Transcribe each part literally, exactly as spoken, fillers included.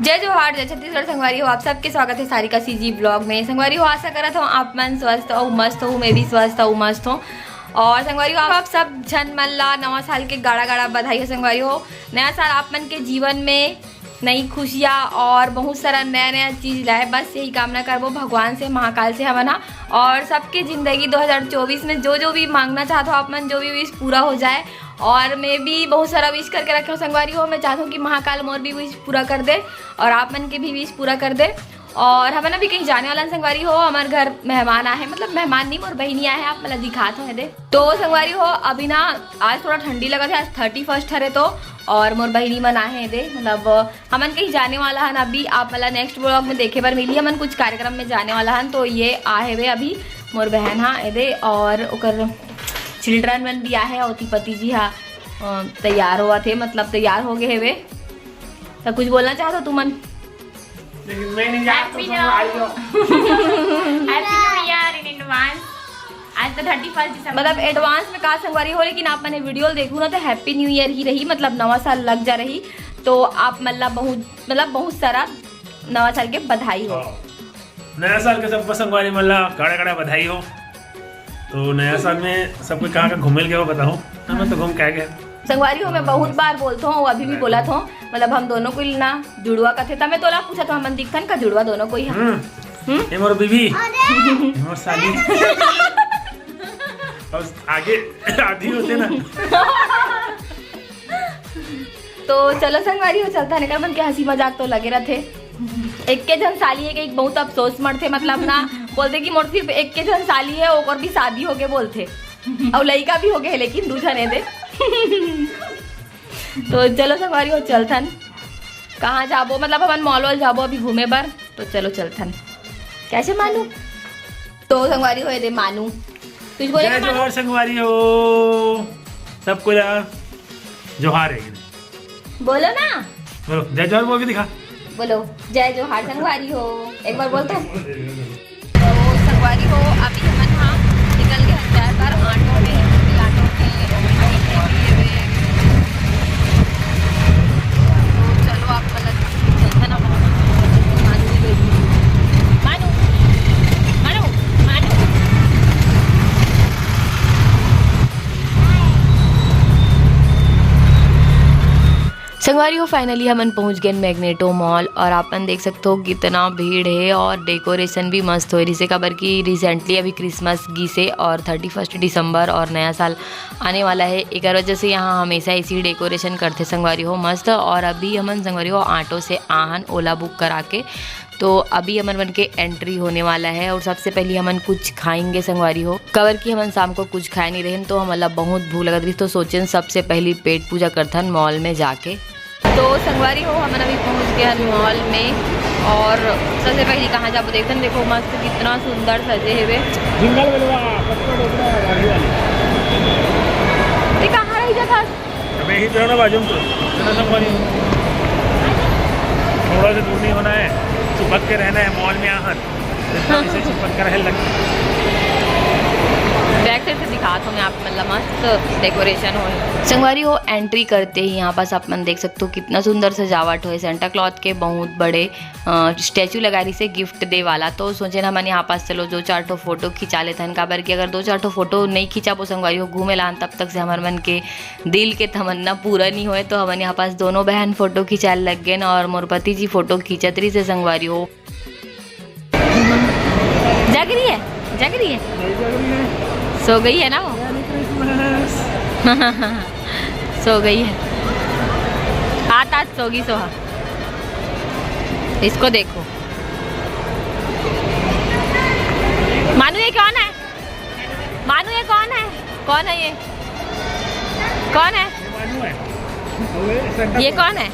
जय जोहार, जय छत्तीसगढ़। संगवारी हो, आप सबके स्वागत है सारिका CG vlog में। संगवारी हो, आशा करत हूँ आप मन स्वस्थ अउ मस्त हो, मैं भी स्वस्थ अउ मस्त हूँ। और संगवारी हो, आप सब झन मन ला नवा साल के गाड़ा गाड़ा बधाई हो। संगवारी हो, नया साल आप मन के जीवन में नई खुशियाँ और बहुत सारा नया नया चीज लाए, बस यही कामना करबो भगवान से, महाकाल से हमन हा। और सबके जिंदगी दो हज़ार चौबीस में जो जो भी मांगना चाहत हो आप मन, जो भी विश पूरा हो जाए। और मैं भी बहुत सारा विश करके रखे हूँ संगवारी हो, मैं चाहत हूँ कि महाकाल मोर भी विश पूरा कर दे और आप मन के भी विश पूरा कर दे। और हमन अभी कहीं जाने वाला हन संगवारी हो, हमारे घर मेहमान आए हैं, मतलब मेहमान नहीं, मोर बहिनी आए हैं, आप मतलब दिखात हो दे। तो संगवारी हो, अभी ना आज थोड़ा ठंडी लगत है, आज थर्टी फर्स्ट हरे तो, और मोर बहिनी मन आए हैं दे, मतलब हमन कहीं जाने वाला हन अभी, आप मतलब नेक्स्ट व्लॉग में देखे बर मिली, हमन कुछ कार्यक्रम में जाने वाला हन, तो ये आहे वे अभी मोर बहन हा एदे, और ओकर चिल्ड्रन मन भी आहे, ओती पति जी हा अ, तैयार होवत हे, मतलब तैयार हो गए हेवे। तो कुछ बोलना चाहत हो तुमन? लेकिन मैं नहीं जानता Happy तुम New आई हो। Happy New Year in advance। आज तो थर्टी फर्स्ट दिसंबर मतलब एडवांस में का संगवारी हो, लेकिन आप मने वीडियो देखू ना तो हैप्पी न्यू ईयर ही रही, मतलब नवा साल लग जा रही। तो आप मतलब बहुत, मतलब बहुत सारा नवा साल के बधाई हो। हाँ। नया साल के सब संगवारी मन ला कड़ा कड़ा बधाई हो। तो नया साल में सब कोई कहाँ कहाँ घूमे ल गए हो बताओ? हाँ, मैं तो घूम के आ गया। संगवारी हो, मैं बहुत बार बोलत हूँ, अभी भी बोलत हूँ, मतलब हम दोनों को ना जुड़वा कथे, तब मैं तोला पूछत हूँ, हमन दिखथन का जुड़वा दोनों को ही? हम्म। हम्म? ये मोर बीबी, ये मोर साली। और आगे आदि होते ना। तो चलो संगवारी हो, चलथन, एकर मन के हंसी मजाक तो लगे रथे। एक के झन साली है कि बहुत अफसोस मरथे, मतलब ना बोलते कि मोर सिर्फ एक के झन साली है, ओकर भी शादी हो गए बोलथे, और लइका भी हो गए, लेकिन दू झन है दे। तो चलो संगवारी हो, चलथन। कहाँ जाबो, मतलब हमन मॉल वॉल जाबो अभी घूमे बर, तो चलो चलथन। कैसे मानू? तो संगवारी हो, ये दे मानू, कुछ बोले जय ना मानू? जोहार संगवारी हो, सबको ला जोहार है। बोलो ना। बोलो, जय जोहार बोल के दिखा। बोलो, जय जोहार संगवारी हो, एक बार बोल तो। तो संगवारी हो, अभी हमन हा निकल गए हन जाए बर ऑटो में, अभी ऑटो में तो चलो आप गलत चलता ना। मानू, मानू, मानू, मानू। संगवारी हो, finally हमन पहुंच गए मैग्नेटो मॉल और आप मन देख सकते हो कितना भीड़ है और डेकोरेशन भी मस्त होए रहिसे, काबर कि रिसेंटली अभी क्रिसमस गीसे और थर्टी फर्स्ट दिसंबर और नया साल आने वाला है, एकर वजह से यहाँ हमेशा ऐसी डेकोरेशन करथे संगवारी हो मस्त। और अभी हमन संगवारी हो ऑटो से आहन ओला बुक करा के, तो अभी हमन मन के एंट्री होने वाला है और सबसे पहले हमन कुछ खाएंगे संगवारी हो, काबर कि हमन शाम को कुछ खाए नहीं रहेन, तो हमन ला बहुत भूख लगत रही, तो सोचेन सबसे पहले पेट पूजा करथन मॉल में जाके। तो संगवारी हो, हमन अभी पहुंच गए हन मॉल में और सबसे पहले कहाँ जाबो देखथन। देखो मस्त कितना सुंदर सजे हेवे। जिंगल बेलवा, पत्ता डोकरा, गाड़ी वाली। ते कहाँ रह जाथस? अबे ही जो है ना बाजू में तो, है ना संगवारी? थोड़ा सा दूर नहीं होना है, चिपक के रहना है मॉल में आहन। इतना इसे चिपक कर है लग। बैक साइड से दिखात हूँ मैं आप, मतलब मस्त डेकोरेशन होए। संगवारी हो, एंट्री करते ही यहाँ पास आप मन देख सकते हो कितना सुंदर सजावट होए। सेंटा क्लॉथ के बहुत बड़े स्टैचू लगा रहिसे गिफ्ट दे वाला, तो सोचेन हमन यहाँ पास चलो दो चार ठो फोटो खिंचा लेथन, काबर कि अगर दो चार ठो फोटो नहीं खिंचाबो संगवारी हो घूमे ला आहन, तब तक से हमर मन के दिल के तमन्ना पूरा नहीं होए। तो हमन यहाँ पास दोनों बहन फोटो खिंचाए लग गए और मोर पति जी फोटो खींचत रहिसे संगवारी हो। जग रही है, जग रही है। नहीं जग रही है। सो गई है ना वो। Merry Christmas। सो गई है। आत आत सोगी सोहा। इसको देखो। मानू ये कौन है? मानू ये कौन है? कौन है ये? कौन है? ये मानू है। ये कौन है?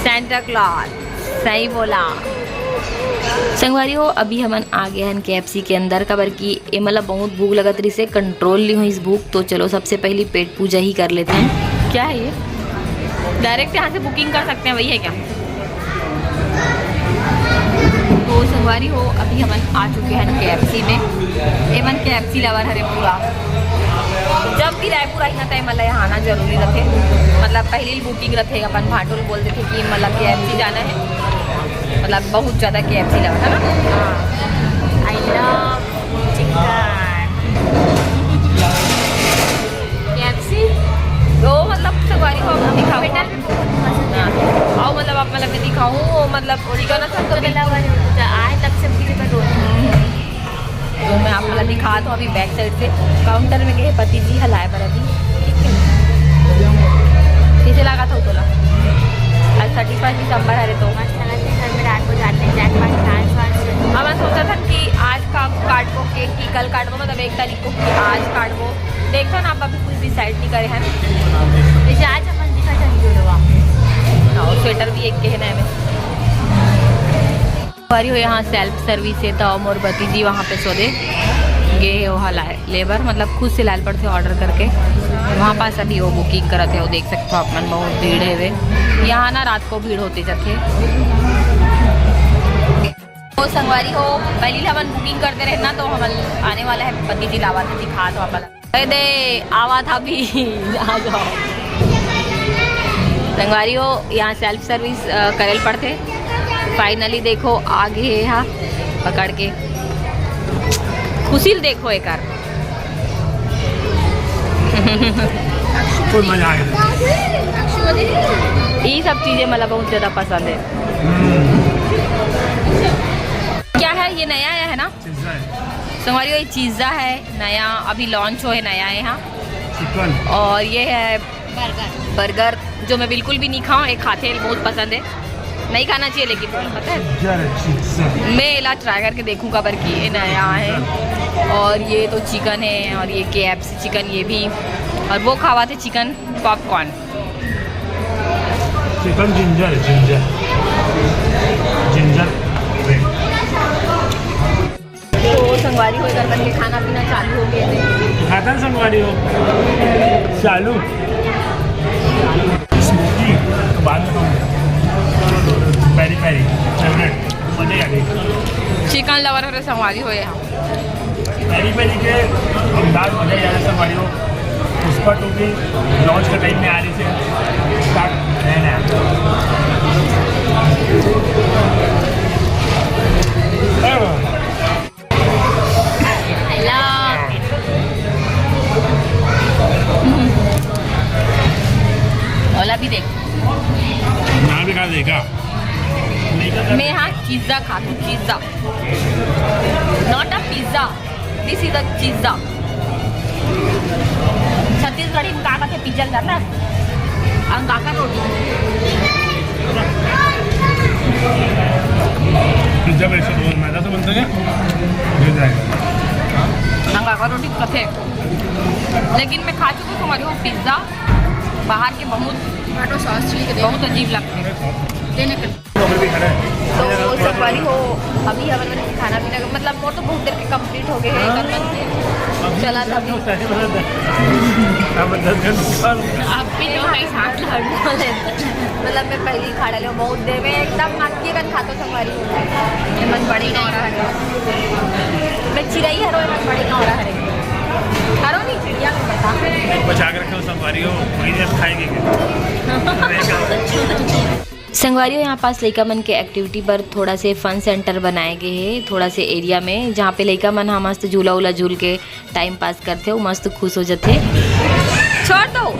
Santa cloth. सही बोला। संगवारी हो, अभी हमन आ गए हन केएफसी के अंदर, काबर कि ए मतलब बहुत भूख लगत रहिसे, कंट्रोल नहीं होइस भूख। तो चलो सबसे पहले पेट पूजा ही कर लेते हैं। क्या है ये? डायरेक्ट यहाँ से बुकिंग कर सकते हैं, वही है क्या? तो तो संगवारी हो, अभी हमन आ चुके हैं केएफसी में। एमन केएफसी लवर हरे पूरा। जब भी रायपुर आही ना, तब मतलब यहाँ आना जरूरी रथे। मतलब पहले ही बुकिंग रथे, अपन भाटोल बोल देथे कि मतलब केएफसी जाना है। मतलब बहुत ज़्यादा केएफसी लवर है ना। I love chicken। केएफसी। वो मतलब संगवारी हो, आप दिखाओ। बेटा भी बहुत पसंद है। हाँ। आओ, मतलब आप मतलब मैं दिखाऊँ, वो मतलब चिकन अच्छा तो बिल्कुल। आज तक सबकी जगह दो। तो मैं आप लोग दिखा तो अभी बैक साइड से काउंटर में गए, पति जी हलाए बर अभी। ठीक है, कैसे लगा था तोला? आज थर्टी फर्स्ट दिसंबर हरे तो मस्त लगा थे। घर में रात को जाते हैं, जाके पास डांस वांस। अब मैं सोचा था कि आज का काटबो केक, कि कल काटबो, मतलब एक तारीख को, कि आज काटबो। देखो ना, आप अभी कुछ डिसाइड नहीं करे हैं। जैसे आज अपन दिखा था वीडियो। और स्वेटर भी एक के है ना में। संगवारी हो, यहाँ सेल्फ सर्विस है, तो मोर भतीजी वहाँ पे सोदे गे है, वो हलाए लेबर, मतलब खुद से लाल पड़ते ऑर्डर करके। वहाँ पास अभी वो बुकिंग करत है, वो देख सकते हो आप मन, बहुत भीड़ है वे। यहाँ ना रात को भीड़ होते जाते। तो संगवारी हो, पहली हमन बुकिंग करते रहना, तो हमन आने वाला है, पति जी लावा थे, दिखा तो आप। ए दे, आवा था भी। आ जाओ। संगवारी हो, यहाँ सेल्फ सर्विस, अ, करेल पड़थे। फाइनली देखो, आ गे हे हा पकड़ के। खुशी ल देखो एकर। फुल मजा आ गया। ये सब चीजें मतलब बहुत ज्यादा पसंद है। हम्म। क्या है ये, नया आया है ना? पिज्जा है। संगवारी हो, ये पिज्जा है, नया अभी लॉन्च होए, नया है यहाँ। चिकन। और ये है बर्गर। बर्गर, जो मैं बिल्कुल भी नहीं खाऊँ, एक खाते हैं, बहुत पसंद है। नहीं खाना चाहिए, लेकिन तुम्हें पता है, पिज्जा है, पिज्जा। मैं इला ट्राई करके देखूँ काबर कि ये नया है। और ये तो चिकन है, और ये केएफसी चिकन, ये भी। और वो खावा थे चिकन पॉपकॉर्न। चिकन जिंजर है, जिंजर। Ginger bread. तो संगवारी हो, इधर बन के खाना पीना चालू हो गए थे। खाता संगवारी हो चालू। स्मोकी तो बाद में खाऊंगा। पेरी पेरी फेवरेट, मजा आ गई। चिकन लवर हरे संगवारी हो यहाँ। पेरी पेरी के अंदाज मजा ही आ रहा है संगवारी हो। पुष्पा टू की लॉन्च के टाइम में आ रही थी। स्टार्ट नया नया। ओला भी देख। ना भी खा देखा। मैं हाँ पिज्जा खा तू, pizza. Not a pizza, this is a pizza. Chhattisgarhi में का कथे पिज्जा ल जानना? अंगाकर रोटी। पिज्जा में ऐसा तो मैदा से बनता है क्या? मिल जाएगा। अंगाकर रोटी कथे। लेकिन मैं खा चुकी हूँ तुम्हारी वो पिज्जा, बाहर के बहुत, टमाटो सॉस, चिली के बहुत अजीब लगते हैं। देने के तो संगवारी हो, अभी हमन खाना पीना, मतलब मोर तो बहुत देर के कंप्लीट हो गए है। हाँ। चला था अभी। अब दस घंटे। आप भी लोग एक साथ लड़ने वाले हैं। मतलब मैं पहली खा डाले हूँ बहुत देर में, एकदम मक्की कन खातो संगवारी हो। ये मन बड़ी नौरा है। मैं चिरई हरो, ये मन बड़ी नौरा है। हरो नहीं चिड़िया को बता। बचा के रखे हो संगवारी हो, वही जब खाएंगे क्या? संगवारी हो, यहाँ पास लइका मन के एक्टिविटी बर थोड़ा से फन सेंटर बनाए गए हे, थोड़ा से एरिया में, जहाँ पे लइका मन ह मस्त झूला उला झूल के टाइम पास करथे, वो मस्त खुश हो जथे। छोड़ दो,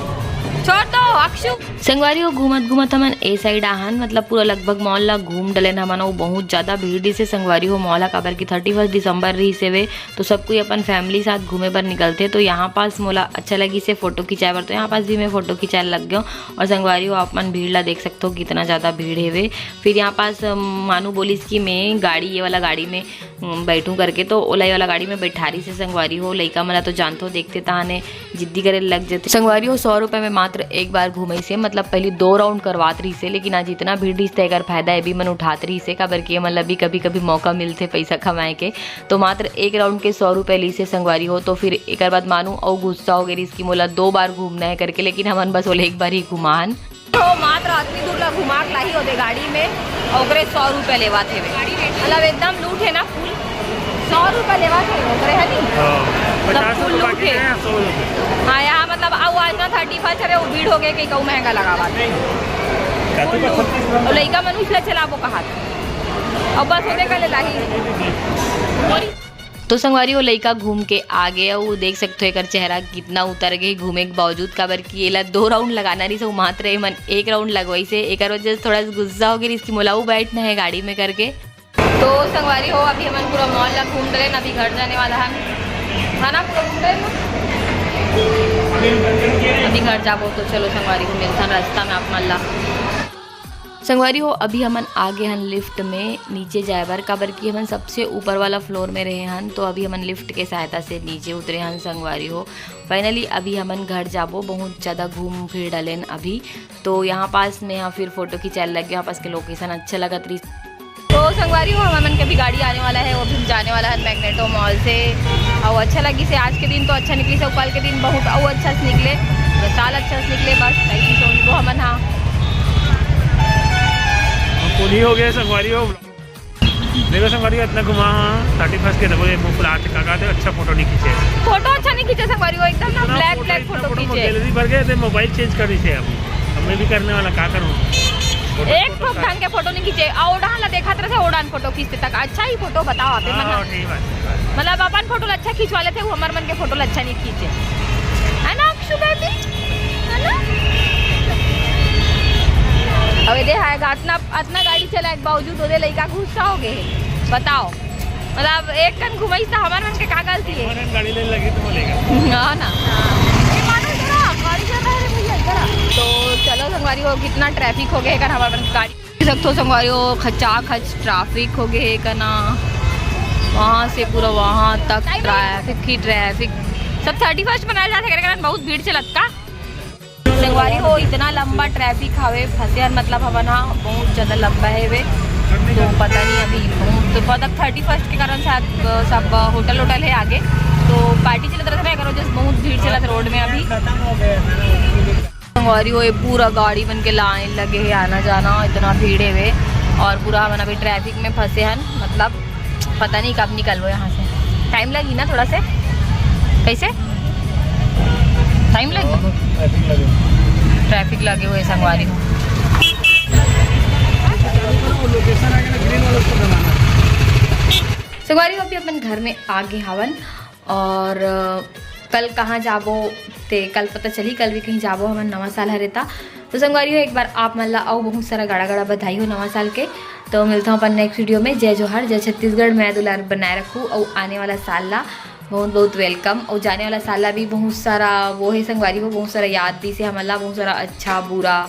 छोड़ दो, अक्षु। संगवारी हो, घूमत घूमत हमन ए साइड आहन, मतलब पूरा लगभग मॉल ला घूम डलेन हमन। वो बहुत ज्यादा भीड़ रिहिसे संगवारी हो मॉल हा, काबर कि थर्टी फर्स्ट दिसंबर रिहिसे वे, तो सब कोई अपन फैमिली साथ घूमे बर निकलथे। तो यहाँ पास मोला अच्छा लगिसे फोटो खिंचाए बर, तो यहाँ पास भी मैं फोटो खिंचाए लग गयो। और संगवारी हो, आप मन भीड़ ला देख सकथो, कितना ज्यादा भीड़ हेवे। फिर यहाँ पास, अम, मानू बोलिस कि मैं गाड़ी, ये वाला गाड़ी में, अम, बैठूं करके, तो ओला ये वाला गाड़ी में बैठारिसे संगवारी हो। लइका मन ला तो जानथो, देखथे तहाने जिद्दी करे लग जथे। संगवारी हो, सौ रुपए में मात्र एक बार घुमाइसे, मतलब पहली दो राउंड करवात रिहिसे, लेकिन आज इतना भीड़ रिहिस, तेकर फायदा ये भी मन उठात रिहिसे, काबर कि ये मन ला भी कभी-कभी मौका मिलथे पैसा कमाए के। तो मात्र एक राउंड के सौ रुपए लिसे संगवारी हो। तो फिर एकर बाद मानू अउ गुस्सा हो गे रिहिस कि मोला दो बार घूमना है करके, लेकिन हमन बस ओला एक बार ही घुमान। तो तो मात्र अतनी दूर ला घुमा के लाही ओदे गाड़ी में, अउ ओकरे सौ रुपया लेवत हेवे। मतलब एकदम लूट हे ना full, सौ रुपया लेवत हे ओकरे, है नी? हाँ, मतलब full लूट हे। हाँ, यहाँ मतलब अउ आज ना thirty first हरे, वो भीड़ हो गए कि कहूँ महंगा लगावत हे। अउ लइका मन उछला चलाबो कहा था। अब बस ओदे का ले लाही। तो संगवारी हो, लइका घूम के आ गे, अउ देख सकथो एकर चेहरा कितना उतर गे घूमे के बावजूद, काबर कि एला दो round लगाना रहिस, अउ मात्र एमन एक round लगवाइस हे। एकर वजह से थोड़ा सा गुस्सा हो गे रहिस कि मोला अउ बैठना हे गाड़ी में करके। तो संगवारी हो, अभी हमन पूरा mall ला घूम डरेन, अभी घर जाने वाला हन, है ना? पूरा घूम डरेन ना? अभी घर जाबो, तो चलो संगवारी हो, मिलथन रास्ता में आप मन ला। संगवारी हो, अभी हमन आ गे हन lift में नीचे जाए बर, काबर कि हमन सबसे ऊपर वाला floor में रहे हन, तो अभी हमन lift के सहायता से नीचे उतरे हन संगवारी हो। Finally अभी हमन घर जाबो, बहुत ज़्यादा घूम फिर डलेन अभी। तो यहाँ पास में यहाँ फिर photo खिंचाए लग गए, यहाँ पास के location अच्छा लगत रही। तो संगवारी हो, हमन के भी गाड़ी आने वाला है, वो भी जाने वाला है Magneto mall से। और अच्छा लगी से आज के दिन तो अच्छा निकली से, कल के दिन बहुत और अच्छा से निकले, तो साल अच्छा से निकले, बस ऐसी सोचबो हमन। हाँ, कुली हो गए संगवारी हो। देखो संगवारी, इतना घुमा, हाँ, thirty first के देखो, ये मुंह फुला के काका थे, अच्छा photo नहीं खींचे। Photo अच्छा नहीं खींचे संगवारी हो, एकदम ना black black photo खींचे। Gallery भर गए थे, mobile change कर रही थे अभी। अब मैं भी करने वाला, क्या करूँ? एक ठोक ढंग के photo नहीं खींचे, आ ओढ़ान ला देखत रहे, ओढ़ान photo खींचते तक अच्छा ही photo बताओ आप मन। हाँ, ठीक बात, ठीक बात। मतलब अपन photo ला अच्छा खिंचवा लेते, वो हमर मन के photo ला अच्छा नहीं खींचे, है ना अक्षु baby? है ना? अब ये दे हाय गा, इतना, इतना गाड़ी चलाए के बावजूद ओदे लइका गुस्सा हो गए है, बताओ। मतलब एक कन घुमाइस त हमर मन के का गलती है? हमर मन गाड़ी ले लगी तो बोलेगा। हाँ ना। ये मानो जरा, गाड़ी चल रहा है रे भैया, जरा। तो चलो संगवारी हो, कितना traffic हो गया है, हमर मन के गाड़ी सकथो संगवारी हो, खचा खच traffic हो गए है कना, वहाँ से पूरा वहाँ तक traffic ही traffic। सब thirty first मनाए जाथे करे कारण बहुत भीड़ चलत का। संगवारी हो, इतना लंबा traffic हवे, फंसे हन, मतलब हवन हा बहुत ज्यादा लंबा है वे, तो पता नहीं अभी बहुत, तो पता thirty first के कारण शायद, अ, सब होटल वोटल है आगे, तो party चलत रहता है, अगर वजह से बहुत भीड़ चलत road में अभी। खत्म हो गया है ना। संगवारी हो, ये पूरा गाड़ी मन के line लगे है, आना जाना इतना भीड़ है वे, और पूरा हमन अभी traffic में फंसे हन, मतलब पता नहीं कब निकलबो यहाँ से। Time लगी ना थोड़ा से, कैसे time लगी? Traffic लगे हुए संगवारी हो। संगवारी हो, अभी अपन घर में आ गे हवन। और, अ, कल कहाँ जाबो ते कल पता चली, कल भी कहीं जाबो हमन नवा साल हरे ता। तो संगवारी हो, एक बार आप मन ला अउ बहुत सारा गाड़ा गाड़ा बधाई हो नवा साल के। तो मिलता हूँ अपन next video में। जय जोहार, जय छत्तीसगढ़, मया दुलार बनाए रखू। अउ आने वाला साल ला बहुत बहुत welcome। अउ जाने वाला साल ला भी बहुत सारा वो है संगवारी हो, बहुत सारा याद दी से हमन ला, बहुत सारा अच्छा बुरा,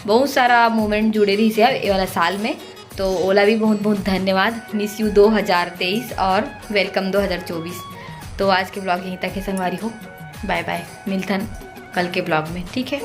बहुत सारा moment जुड़े रही से ये वाला साल में। तो ओला भी बहुत बहुत धन्यवाद। Miss you दो हज़ार तेईस और welcome दो हज़ार चौबीस। तो आज के vlog यहीं तक है संगवारी हो, bye bye, मिलथन कल के vlog में, ठीक है?